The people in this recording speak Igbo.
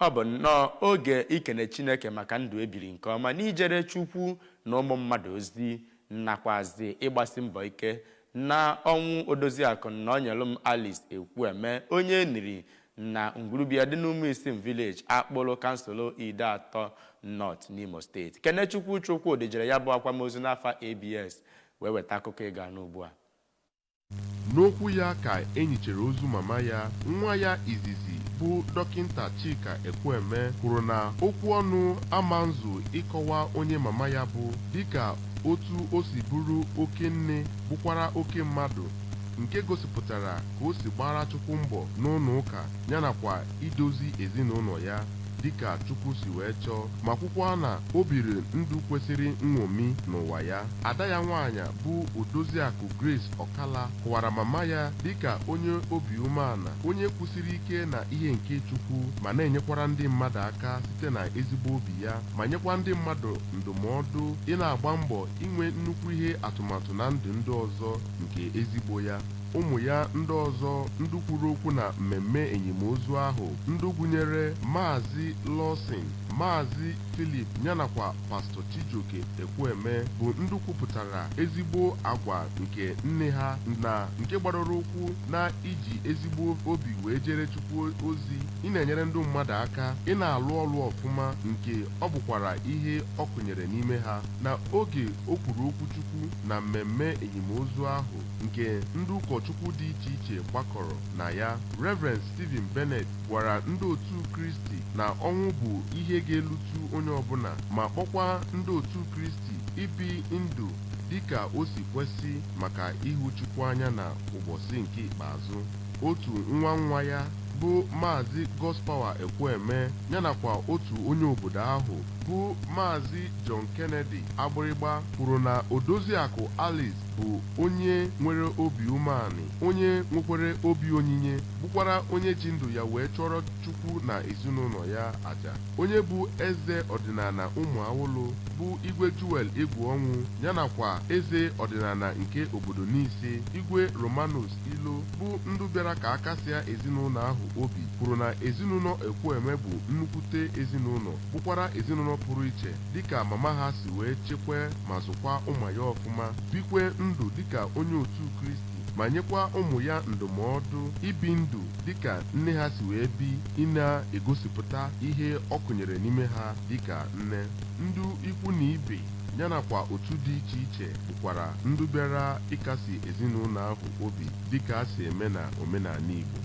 Ọ bụ nnọọ oge ikene Chineke maka ndụ ebiri nke ọma n'ijere Chukwu na ụmụ mmadụ ozi, nakwazi ịgbasi mbọ ike na ọnwụ Odoziakụ Nọnyelụm Alice Ekwueme, onye eniri na ngwurubia dị n'Ụmụisim Village, Akpụlụ, Kansụl Ideatọ North n'Imo Steeti. Kenechukwu Chukwudị jere ya bụ akwamozu n'afa ABS wee weta akụkọ ịga n'ugbu a. N'okwu ya ka e nyichere ozu mama ya, nwa ya izizi bụ Dọkịnta Chika Ekwueme kwuru na okwu ọnụ ama nzu ịkọwa onye mama ya bụ, dịka otu o si bụrụ oke nne bụkwara oke mmadụ, nke gosipụtara ka o si gbara Chukwu mbọ n'ụlọ ụka ya nakwa idozi ezinụlọ ya dịka Chukwu si wee chọọ, ma kwukwa na o biri ndụ kwesịrị nṅomi n'ụwa ya. Ada ya nwaanyị bụ Odoziakụ Grace Ọkala kọwara mama ya dịka onye obi umeala, onye kwụsiri ike na ihe nke Chukwu, ma na-enyekwara ndị mmadụ aka site na ezigbo obi ya, ma nyekwa ndị mmadụ ndụmọdụ ị na-agba mbọ inwe nnukwu ihe atụmatụ na ndụ ndị ọzọ nke ezigbo ya. Ụmụ ya ndị ọzọ ndị kwuru okwu na mmemme enyimozu ahụ, ndị gụnyere Maazị Lawson, Maazị Philip yanakwa Pastọ Chijioke Ekwueme, bụ ndị kwupụtara ezigbo agwa nke nne ha na nke gbadoro ụkwụ na iji ezigbo obi wee jere Chukwu ozi, ị na-enyere ndị mmadụ aka, ị na-alụ ọlụ ọfụma, nke ọ bụkwara ihe ọ kụnyere n'ime ha. Na oge o kwuru okwu Chukwu na mmemme enyimozu ahụ nke ndị ụkọchukwu dị iche iche gbakọrọ na ya, Reverend Stephen Bennett gwara ndị otu Kristi na ọnwụ bụ ihe ga-elutu onye ọbụla, ma kpọkwa ndị otu Kristi ibi ndụ dịka o si kwesị maka ịhụ Chukwu anya na ụbọchị nke ikpeazụ. Otu nwa nwa ya bụ Maazị Godspower Ekwueme yanakwa otu onye obodo ahụ bụ Maazị John Kennedy Agbịrịgba kwuru na Odoziakụ Alice bụ onye nwere obi umeanị, onye nwekwara obi onyinye, bụkwara onye ji ndụ ya wee chọrọ Chukwu na ezinụlọ ya aja. Onye bụ eze ọdịnala Ụmụ Awụlụ bụ Igwe Jewel Egwu Ọnwụ yanakwa eze ọdịnala nke obodo Nise, Igwe Romanus Ilo, bụ ndụ bịara ka akasịa ezinụlọ ahụ obi, kwuru na ezinụlọ Ekwueme bụ nnukwute ezinụlọ, bụkwara ezinụlọ pụrụ iche, dịka mama ha si wee chekwa ma zụkwa ụmụ ya ọfụma, bikwe ndụ dịka onye otu Kristi, ma nyekwa ụmụ ya ndụmọdụ ibi ndụ dịka nne ha si wee bi, ị na-egosipụta ihe ọ kụnyere n'ime ha dịka nne. Ndụ ikwu na ibe yanakwa otu dị iche iche bụkwara ndụ bịara ịkasi ezinụlọ ahụ obi dịka a si eme na omenala Igbo.